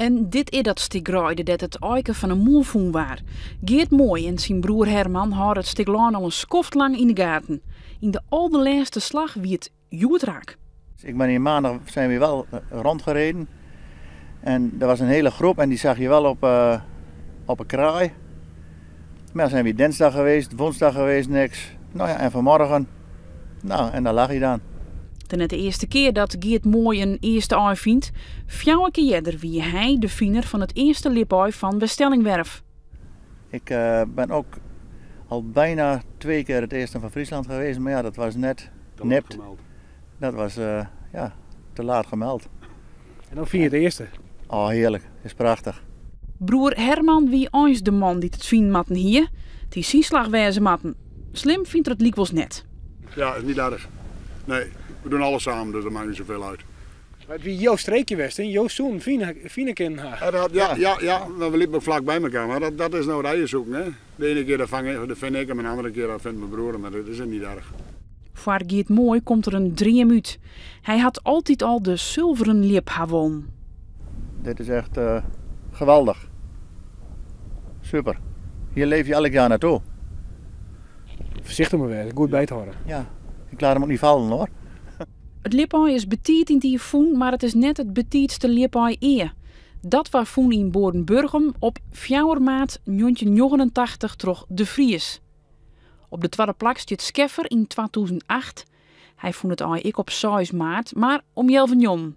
En dit is dat stik greide dêr't it aike fan 'e moarn fûn waard. Geert Mooi en syn broer Herman hâlde it stik lân al in skoft lang yn de gaten. Yn de alderlêste slach wie it hjoed raak. Ik ben hier maandag zijn we wel rondgereden. En er was een hele groep en die zag je wel op een kraai. Maar dan zijn we dinsdag geweest, woensdag geweest, niks. Nou ja, en vanmorgen, nou, en daar lag hij dan. Het is net de earste kear dat Geert Mooi in earste aai fynt. 4 kear earder wie hy de finer fan it earste ljipaai fan Weststellingwerf. Ik ben ook al bijna 2 keer het eerste van Friesland geweest, maar ja, dat was net Te laat nipt. gemeld. Dat was ja, te laat gemeld. En dan fyn je it earste? Oh, heerlijk. Is prachtich. Broer Herman wie eins de man dy't it finen moatten hie. It hie syn slach wêze moatten. Slim fynt er it lykwols net. Ja, is niet erg. Nee, we doen alles samen, dus dat maakt niet zoveel uit. Maar it wie jo streekje west, hè? Jo soenen fine kinnen ha. Ja, dat, ja, ja, ja, maar we liepen ook vlak bij elkaar, maar dat is nou het eieren zoeken, hè? De ene keer dat vang ik, dat vind ik hem en de andere keer dat vindt mijn broer hem, maar dat is niet erg. Foar Geert Mooi komt der in dream út. Hy hat altyd al de sulveren ljip ha wollen. Dit is echt geweldig. Super. Hier leef je elk jaar naartoe. Voorzichtig maar weer, goed bij te houden. Ja, ik laat hem ook niet vallen hoor. It ljipaai is betiid yn it jier fûn, mar it is net it betiidste ljipaai ea. Dat waard fûn yn Boarnburgum op 4 maart 1989 troch De Vries. Op de twadde plak stiet Skeffer yn 2008. Hy fûn it aai ek op 6 maart, mar om healwei njoggenen.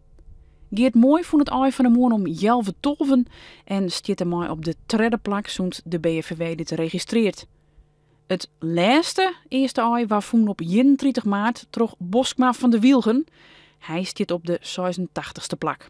Geert Mooi fûn it aai fan 'e moarn om healwei tolven en stiet dermei op de tredde plak sûnt de BFVW dit registrearret. It lêste earste aai waard fûn op 31 maart troch Boskma fan de Wielgen. Hy stiet op de 86e plak.